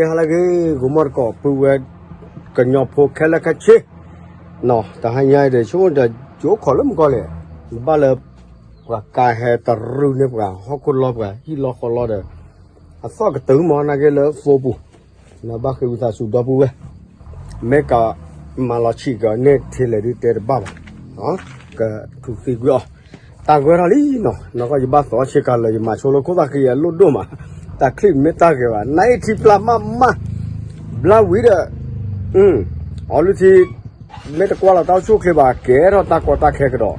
ဟါလၢအဂ့ၤ ဂီၤမီၢ်တကိး ပုၢ်ဝဲၢ်ကညီဖိခဲလၢာ်ခဲဆ့, တဟါညါအံၤဒီး ဆိကမိၣ်ဒီး ယအိၣ်ခိးလၢမုၢ်ကီၢ်လဲၣ်, ဘၣ်လၢ ပှၤကါဟဲတရူးန့ၢ်ပှၤ ဟီၣ်ခိၣ်လီၢ်ပှၤဟံၣ်လီၢ်ဃီလီၢ်ဒီး အသီၣ်ကတုၤမးနာ်က့လၢ phone ပူၤ, ဘၣ်ဃ့ဝံသးစူၤဒီပုၢ်ဝဲၢ်, မ့ၢ်ကမၤလီၤဆံးကီးန့ၢ်ထဲလဲၣ်ဒုးတဲတဘၣ်ဘၣ်, ကထူးသံကွံာ်အီၤ, တၢ်ဂဲၤထီၣ်လံနီၤ, နီၢ်ကီၢ်ယဘၣ်သီဆ့ကၤလၢယမၤဆိလၢခိၣ်သၣ်ဃံအလိၣ်ဒိၣ်မး, တၢ်ချံၣ်မ့ၢ်တၢ်ဂဲၤဘၣ် နအ့ၣ်ထံပျၢ်မးမး, ဘျါဝံၤဒီး အီၤလုၢ်ထံ မ့ၢ်တကွၢ်လီၤတၢ်အိၣ်ဆူၣ်အိၣ်ချ့ဘၣ် ကဲထီၣ်တၢ်ကီတၢ်ခဲကဒီး,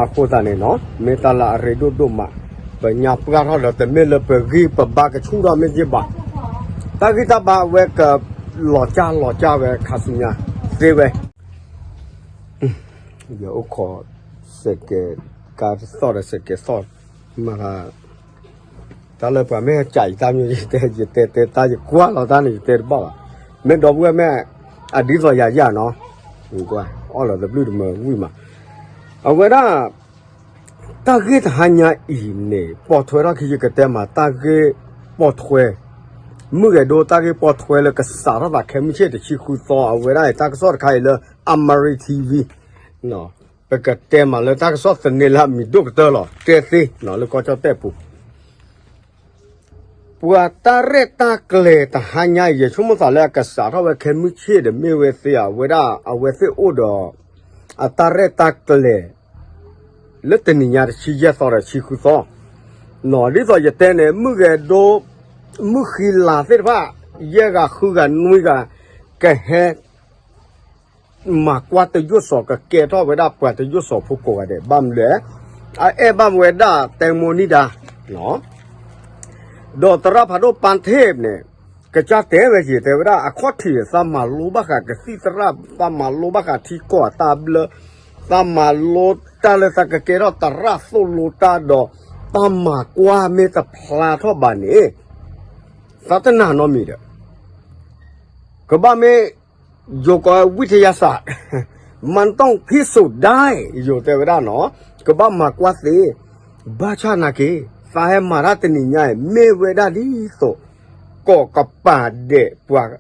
အဃိသတးန့ၣ်နီၤ မ့ၢ်တၢ်လၢအရ့ဒိၣ်ဒိၣ်မး, ပညါပှၢ်ထီၣ်ဒီး တမ့ၢ်လၢပဂံၢ်ပဘါကဆူၣ်ထီၣ်မ့ၢ်က့ဘၣ်, တၢ်ဂံၢ်တၢ်ဘါဝဲကလီၤကၢ်လီၤကၢ်ဝဲခါဆူညါသ့ဝဲ ယအိၣ်ခိး စဲးကဲး ကါတသီၣ်ဒီးစဲးကဲးသီၣ်, မၤ တၢ်လၢပှၤမ့ၢ်ဟဲကးယတၢ်မ့ၢ် ယတဲ ယတဲတဲတၢ် ယကွၢ်လီၤတၢ်န့ၣ် ယတဲတဘၣ်ဘၣ်, မ့ၢ်ဒီပုၢ်ဝဲၢ်မ့ၢ် အဒ်သိးယၤယၤနီၤ, အီၣ်လီၤတဘျုးတမၢဝံၣ်မး, အဝဲဒၣ် တၢ်ဂ့ၢ်တဟါညါအံၤန့ၣ် ပိာ်ထွဲထီၣ်ခံ ယကတဲမး တၢ်ဂ့ၢ်ပိာ်ထွဲ, မုၢ်ဂဲၤဒိတၢ်ဂ့ၢ်ပိာ်ထွဲလၢကစးထီၣ်သးခဲမုၢ်ဆ့ၣ်တဆံဃုသီ အဝဲဒၣ်အံၤ တၢ်ကစီၣ်တခါအံၤလၢ Amari T V ပကတဲမးလၢတၢ်ကစီၣ်သန့လၢအမံၤဒိၣ်ကတၢၢ်လီၤ တဲသ့လၢကီၢ်ကၠီၣ်တဲၣ်ပူၤ ပှၤတၢ်ရဲၣ်တၢ်ကျဲၤတဟါညါအံၤ ယဆိကမိၣ်သးလၢအကစးထီၣ်ဝဲခဲမုၢ်ဆ့ၣ်ဒီးမ့ၢ်ဝဲသ့ဧါ အဝဲဒၣ်အဝဲသ့ၣ်အိၣ်ဒီး အတၢ်ရဲၣ်တၢ်ကျဲၤ လၢတနံၤညါတဆံယဲၢ်သီဒီးဆံဃုသီ, ဒ်သိးယတဲန့ၣ် မုၢ်ဂဲၤဒိ မုၢ်ဃံလၤသ့ၣ်တဖၣ် ယဲၢ်ဂၤဃုဂၤနွံဂၤ ကဟဲ မၤကွၢ်တယိၣ်စီၤ ကကဲထီၣ်ဝဲဒၣ်ပှၤတယိၣ်စီၤဖိကိးဂၤဒဲး ဘၣ်မနုၤလဲၣ်, အအဲၣ်ဘၣ်ဝဲဒၣ် တဲမိၢ်နံၣ်ဒါ ဒီးသရၣ်ဖးဒိၣ်ပၢ်ထ့ၣ်န့ၣ် ကစၢ်တဲဝဲက့ၤ တဲဝဲဒၣ် အခီၣ်ထံး သးမၤလိဘၣ်ဃးကသံၣ်သရၣ် သးမၤလိဘၣ်ဃးထံကီၢ်အတၢ်ဘျၢ သးမၤလိတၢ်လၢသးကကဲထီၣ်သရၣ်သိၣ်လိတၢ်ဒီး တၢ်မၤကွၢ်မ့ၢ်တဖျါထီၣ်ဘၣ်န့ၣ် သးတနာ်နီတမံၤဒီး ကဘၣ်မ့ၢ် ယိၤကီးဝံထယါစး မၤတီၢ်ဖံးစိးဒၣ် ယိၤတဲဝဲဒၣ်နီၤ ကဘၣ်မၤကွၢ်သ့, ဘၣ်ဆၣ်နာ်က့ သးဟဲမၤတၢ်တနံၤညါအံၤ မ့ၢ်ဝဲဒၣ်ဒ်သိး ကိးကပၤဒဲးပှၤ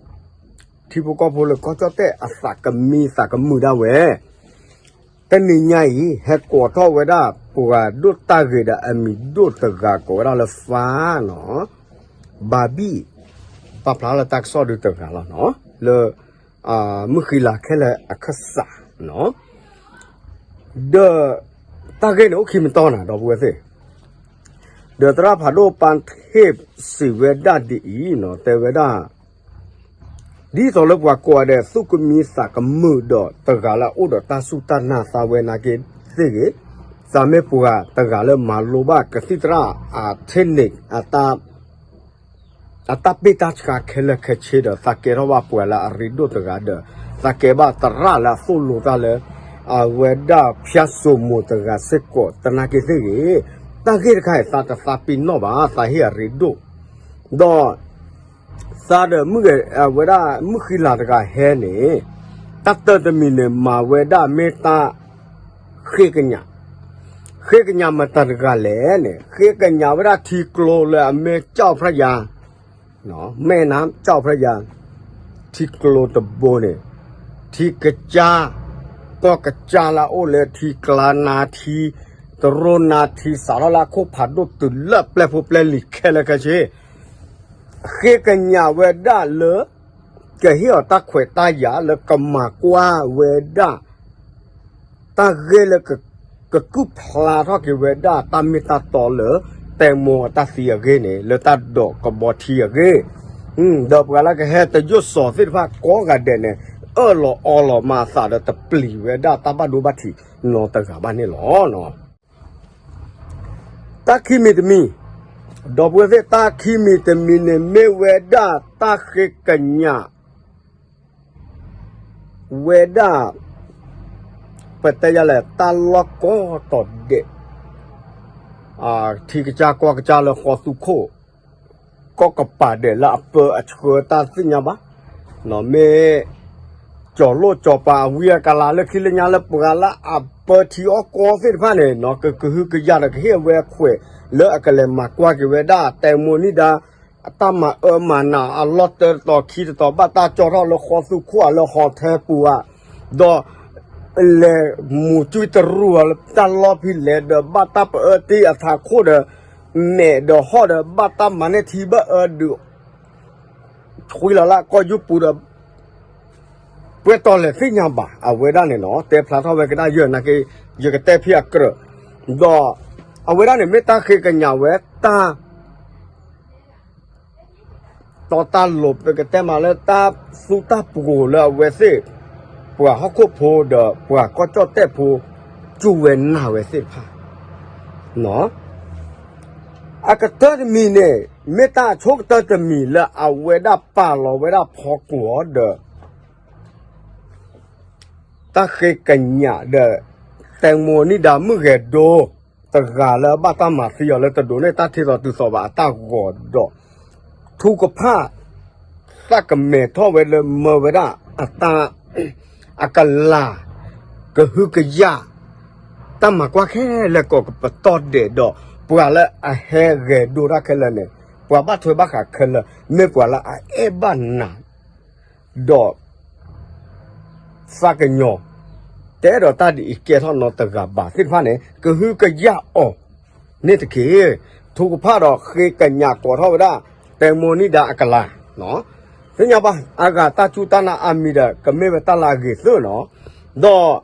ထံဖိကီၢ်ဖိလၢကီၢ်ကၠီၣ်တဲၣ်အသးကမံသးကမုာ်ဒၣ်ဝဲ တနံၤညါအံၤ ဟဲကိးထီၣ်ဝဲဒၣ်ပှၤဒိၣ်တၢ်ဂ့ၤဒီးအမံၤဒိၣ်တဂၤကိးဝဲဒၣ်လၢ ဖါနီၤ ဘၤဘံၣ် ပာ်ဖျါလၢတၢ်ကစီၣ်ဒုတဂၤလီၤနီၤ လၢ မုၢ်ဃံလၤခဲလၢာ်အခၢၣ်စးနီၤ ဒီး တၢ်ဂ့ၢ်န့ၣ်အိၣ်ခံမတီၢ်နၤ ဒီပုၢ်ဝဲၢ်သ့ၣ် ဒီးသရၣ်ဖးဒိၣ်ပၢ်ထ့ၣ်စံးဝဲဒၣ်ဒ်အံၤနီၤ တဲဝဲဒၣ် ဒ်သိးလၢပှၤကိးဂၤဒဲး သူၣ်ကမံသးကမုာ်ဒီး တဂၤလၢအအိၣ်ဒီးတၢ်စူၢ်တၢ်နာ်သးဝဲနာ်က့သ့ၣ်ဂ့ၤ, သးမ့ၢ်ပှၤတဂၤလၢမၤလိဘၣ်ကသံၣ်သရၣ်အ technique အတၢ်ပ့ၢ်တၢ်ဆှါခဲလၢာ်ခဲဆ့ဒီး သးကဲထီၣ်ဘၣ်ပှၤလၢအရ့ဒိၣ်တဂၤဒီး သးကဲဘၣ်သရၣ်လၢအသိၣ်လိတၢ်လၢ အဝဲဒၣ်ဖၠါစိၤမိၤတဂၤစ့ၢ်ကီး သနာ်က့သ့ၣ်ဂ့ၤ, တၢ်ဂ့ၢ်တခါအံၤ သးတသးပ့ၤနီၣ်ဘၣ် သးဟ့ၣ်အရ့ဒိၣ်, ဒီး သးဒီးမုၢ်ဂဲၤ အဝဲဒၣ်မုၢ်ဃံလၤတဂၤဟဲန့ၣ် တၢ်တၢတမံၤန့ၣ် မၤဝဲဒၣ်မ့ၢ်တၢ် ဃ့ကညး, ဃ့ကညးမတၤတဂၤလဲၣ်န့ၣ် ဃ့ကညးဝဲဒၣ်ထံကျိလၢအမ့ၢ်ကၠီၣ်ဖြၣ်ယၤ မဲၢ်နါကၠီၣ်ဖြၣ်ယၤ ထံကျိတဘိန့ၣ် ထံကစၢ် ကီၢ်ကစၢ်လၢအအိၣ်လၢထံကျါနါထံ တရိနါထံ စးထီၣ်လၢအခိၣ်ဖးဒိၣ်တုၤလၢပျဲၢ်ဖိပျဲၢ်လံၤခဲလၢာ်ခဲဆ့ ဃ့ကညးဝဲဒၣ်လၢ ကဟ့ၣ်အီၤတၢ်ခွဲးတၢ်ယာ်လၢကမၤကွၢ်ဝဲဒၣ် တၢ်ဂ့ၢ်လၢ ကကူၣ်ဖျါထီၣ်က့ၤဝဲဒၣ်တၢ်မ့ၢ်တၢ်တီလၢ တဲမိၢ်အတၢ်သံအဂ့ၢ်န့ၣ် လၢတၢ်ဒိးကဘီထံအဂ့ၢ်, ဒီးပှၤလၢကဟဲတယိၣ်စီၤသ့ၣ်တဖၣ်ကိးဂၤဒဲးန့ၣ် အၢၣ်လီၤအီလီၤမၤအသးဒီးတပျံၤဝဲဒၣ်တၢ်ဘၣ်ဒိဘၣ်ထံးနီတဂၤဘၣ်န့ၣ်လီၤ. တၢ်ခံမံၤတမံၤ, ဒီပုၢ်ဝဲၢ်သ့ၣ် တၢ်ခံမံၤတမံၤန့ၣ်မ့ၢ်ဝဲဒၣ်တၢ်ဃ့ကညး ဝဲဒၣ် ပတဲယၤလဲၣ် တၢ်လီၢ်ကိးတီၤဒဲး ထံကစၢ်ကီၢ်ကစၢ်လၢဃီသူခိၣ် ကီၢ်ကပၤဒဲးလၢအပၢအဆှၢတၢ်သ့ၣ်ညါဘၣ်, မ့ၢ် ကၠီၤလိၣ်ကၠီၤပၤအဝံအကလၤလၢခံလၢညါလၢပှၤလၢအပၢထံအီၣ်ကီသ့ၣ်တဖၣ်န့ၣ် ကကဟုကယာ်ဒီးကဟ့ၣ်အဝဲအခွဲး လၢအကလဲၤမၤကွၢ်က့ၤဝဲဒၣ် တဲမိၢ်နံၣ်ဒါ အတၢ်မၤအၢမၤနးအလီၢ်တၢတတီၤခံတတီၤ ဘၣ်တၢ်ကၠီထီၣ်လၢဃီသူခိၣ်ဧါ လၢဟီၣ်ထဲပူၤဧါ, ဒီး လဲၤမူၤကွံတရူၢ်အီၤလၢတၢ်လီၢ်ဖဲလဲၣ်ဒီး ဘၣ်တၢ်ပအၢတ့ၢ်အထးခိၣ်ဒီး မဲာ်ဒီးဟီၣ်ဒီး ဘၣ်တၢ်မၤန့ၢ်ထံဘၣ်အၢဒုး ဆွံလီၤလၢကီၢ်ယူပူၤဒီး ပှဲၤတီၤလဲၤသ့ၣ်ညါဘၣ် အဝဲဒၣ်န့ၣ်နီၤ တဲဖျါထီၣ်ဝဲကဒါယဲၢ်နာ်က့ ယကတဲဖံးအကြၢး, ဒီး အဝဲဒၣ်န့ၣ်မ့ၢ်တၢ်ဃ့ကညးဝဲတၢ် တီတၢ်လိၤ ပကတဲမးလၢတၢ်သူတၢ်ပှိၤလၢအဝဲသ့ၣ် ပှၤဟီၣ်ခိၣ်ဖိဒီးပှၤကီၢ်ကၠီၣ်တဲၣ်ဖိ စူၢ်ဝဲနာ်ဝဲသ့ၣ်တဖၣ် အကတၢၢ်တမံၤန့ၣ် မ့ၢ်တၢ်အဆိကတၢၢ်တမံၤလၢအဝဲဒၣ်ပာ်လီၤဝဲဒၣ်ဖီကွီၢ်ဒီး တၢ်ဃ့ကညးဒီး တဲမိနံၣ်ဒါမုၣ်ဂဲၤဒိ တဂၤလၢအဘၣ်တၢ်မၤသံအီၤလၢတဒိးန့ၢ်တၢ်ထံသိးတုၤသိးဘၣ်အတၢ်ဂီၤဒီး ထုကဖၣ် သးကမဲာ်ထီၣ်ဝဲလၢမၢဝဲဒၣ်အတၢ် အကလၤ ကဟုကယာ် တၢ်မၤကွၢ်ခဲလၢာ်ကီးကပတီၢ်ဒဲးဒီး ပှၤလၢအဟဲဂဲၤဒိတၢ်ခဲလၢာ်န့ၣ် ပှၤဘၣ်ထွဲဘၣ်ဃးခဲလၢာ် မ့ၢ်ပှၤလၢအအဲၣ်ဘၣ်နၤ ဒီး သးကညီၤ တအဲၣ်ဒိးတၢ်ဒ်အံၤကဲထီၣ်နီတဂၤဘၣ်သ့ၣ်တဖၣ်န့ၣ် ကဟုကယာ်အီၤန့ၣ်တက့ၢ်. ထုကဖၣ်ဒီးဃ့ကညးကိးထီၣ်ဝဲဒၣ် တဲမိနံၣ်ဒါအကလၤ သ့ၣ်ညါဘၣ် အဂၤတၢ်စူၢ်တၢ်နာ်အါမံၤဒီး ကမ့ၢ်ဝဲတၢ်လၢအဂ့ၤသၢနီၤ ဒီး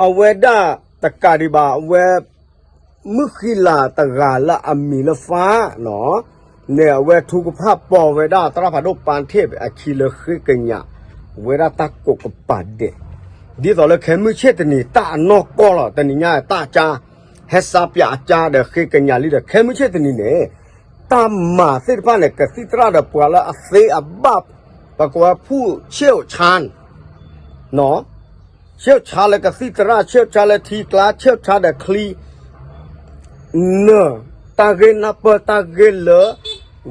အဝဲဒၣ်တကးဒံးဘၣ် အဝဲ မုၣ်ဃံလၤတဂၤလၢအမံၤလၢ ဖး န့ၣ် အဝဲထုကဖၣ်ပိာ်ဝဲဒၣ်သရၣ်ဖးဒိၣ်ပၢ်ထ့ၣ်အခံလၢဃ့ကညး ဝဲဒၣ်တၢ်ကိးကပၤဒဲး ဒ်သိးလၢခဲမုၢ်ဆ့ၣ်တနံၤ တၢ်အနီၢ်ကီၢ်လီၤ တနံၤညါတၢ်အကါ ဟဲစါပၠးအကါဒီးဃ့ကညးလံဒီး ခဲမုၢ်ဆ့ၣ်တနံၤန့ၣ် တၢ်မၤသ့ၣ်တဖၣ်န့ၣ် ကသံၣ်သရၣ်ဒီးပှၤလၢအသ့အဘၣ် ပကဝဲဖူၣ်ဆ့ၣ်ဆါ ဆ့ၣ်ဆါလၢကသံၣ်သရၣ် ဆ့ၣ်ဆါလၢထံကျါ ဆ့ၣ်ဆါဒီးချံ နၢၤ တၢ်ဂ့ၢ်နၢ်ပၢၢ်တၢ်ဂ့ၢ်လၢ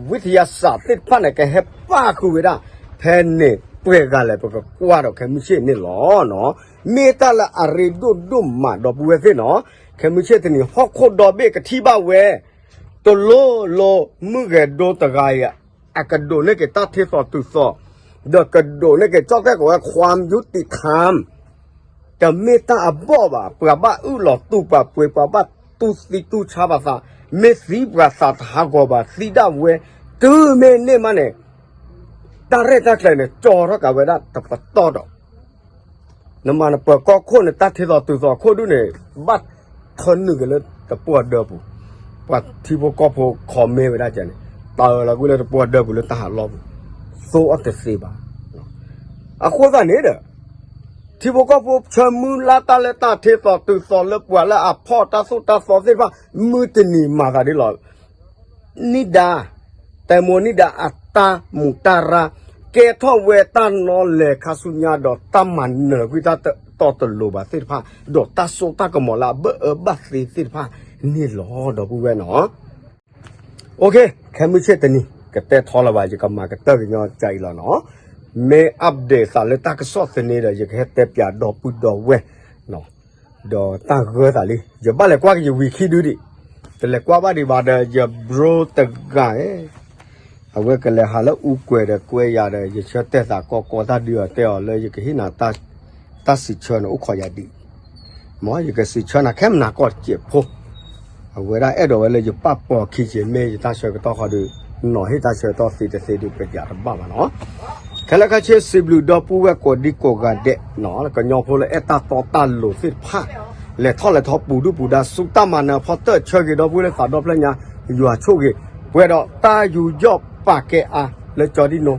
ဝံသယၤစးသ့ၣ်တဖၣ်န့ၣ် ကဟဲပာ်ဃုာ်ဝဲဒၣ် ဖဲန့ၣ်ပှဲၤဂၤလဲၣ် ပကကွၢ်ဒီးခဲမုၢ်ဆ့ၣ်န့ၣ်လီၤ. မ့ၢ်တၢ်လၢအရ့ဒိၣ်ဒိၣ်မးဒီပုၢ်ဝဲၢ်သ့ၣ်နီၤ ခဲမုၢ်ဆ့ၣ်တနံၤ ဟီၣ်ခိၣ်ဒီဘ့ၣ်ကထံၣ်ဘၣ်ဝဲ တလိၣ်လိၣ်မုၣ်ဂဲၤဒိတဂၤအံၤ အကဒိးန့ၢ်က့ၤတၢ်ထံသိးတုၤသိး ဒီးကဒိးန့ၢ်က့ၤကၠီၣ်တဲၣ်ကဝဲ ความยุติธรรม တမ့ၢ်တၢ်အဘီၣ်ဘၣ် ပှၤဘၣ်အုၣ်လီၤတူၢ်ပှၤပှ့ၤ ပှၤဘၣ်တူၢ်သံတူၢ်ဆါပှၤသး မ့ၢ်သံပှၤသးတဟးဂီၤဘၣ် သံဒၣ်ဝဲ တုၤမ့ၢ်န့ၢ်မးန့ၣ် တၢ်ရဲၣ်တၢ်ကျဲၤန့ၣ် ကၠီထီၣ်ကးဝဲဒၣ်တပတီၢ်ဒီး နမၤနပၢၤကီၢ်ခိၣ်န့ၣ် တၢ်ထံသိးတုၤသိးခိၣ်ဒူၣ်န့ၣ် ဘၣ်ထၢနုာ်က့ၤလၢတပှၢ်ဒၢပူၤ, ပှၤထံဖိကီၢ်ဖိ comment ဝဲဒၣ်ကဲန့ၣ် တၢ်အၢလီၤကွံာ်လၢတပှၢ်ဒၢပူၤလၢတၢ်ဟးလီၢ်ပူၤ, သိအီၣ်တသ့ဘၣ်. အဃိသတးန့ၣ်ဒီး ထံဖိကီၢ်ဖိဆၢမုၢ်လၢ်တၢ်လၢတၢ်ထံသိးတုၤသိးလၢပှၤလၢအဖီၣ်တၢ်သိၣ်တၢ်သီသ့ၣ်တဖၣ် မုၢ်တနံၤမၤသးဒ်လီၤ နံၣ်ဒါ, တဲမိနံၣ်ဒါအတၢ်မူးတၢ်ရၢ် ကဲထီၣ်ဝဲတၢ်နီၣ်လဲၤခါဆူညါဒီးတၢ်မၤနၢၤကွံာ်တၢ်တီတလိၤဘၣ်သ့ၣ်တဖၣ် ဒီးတၢ်စိတၢ်ကမီၤလၢအဘၣ်အၢဘၣ်သီသ့ၣ်တဖၣ်န့ၣ်လီၤ ဒီပုၢ်ဝဲၢ်နီၤ. ခဲမုၢ်ဆ့ၣ်တနံၤ ကတဲထီလၢၤဘၣ် ယကမၤကတၢၢ်ကညီကါအံၤလီၤနီၤ. မ့ၢ် update သးလၢတၢ်ကစီၣ်သန့ဒီး ယကဟဲတဲပၠးဒီပုၢ်ဒီဝဲၢ် ဒီးတၢ်ဂၢၢ်သးလံ ယဘၣ်လဲၤကွၢ်က့ၤယဝံၤခံဒုဒံး, တလဲၤကွၢ်ဘၣ်ဒံးဘၣ်ဒီး ယ bro တဂၤ အဝဲကလဲၤဟးလၢအူကွဲၤဒီးကွဲးယၤဒီး ယဆၢတဲာ်သးကီကီ တၢ်ဒုးအီၤတဲအီၤလၢယကဟ့ၣ်နၤ တၢ်စံးဆၢန့ၣ် အိၣ်ခိးယၤဒံး, မ်ယကစံးဆၢနၤခဲမနၤကီၢ်စဲးဖိ, အဝဲဒၣ်အဲၣ်ဒိးဝဲလၢယပာ်ပီၤခံက့ၤမ့ၢ်ယတၢ်ဆၢကတီၢ်ဃီဒီး နီၤဟ့ၣ်တၢ်ဆၢကတီၢ်သ့တသ့ဒုးပယးတဘၣ်ဘၣ်နီၤ. ခဲလၢာ်ခဲဆ့စံးဘျုးဒီပုၢ်ဝဲၢ်ကိးဒံကိးဂၤဒဲး, ကညီဖိလၢအဲၣ်တၢ်တီတၢ်လိၤသ့ၣ်တဖၣ်, လဲၤထီၣ်လဲၤထီပူၤဒုၣ်ပူၤဒါ ဆူတၢ်မၤနၢၤအဖီတၢၢ် ဆၢဂ့ၤဒီပုၢ်ဝဲၢ်လၢသးဒီဖျၢၣ်ညါ, ယွၤဆိၣ်ဂ့ၤ, ပှဲၤဒီးတၢ်ယူးယီၣ်ပာ်ကဲအါလၢကၠီဒံၣ်နိ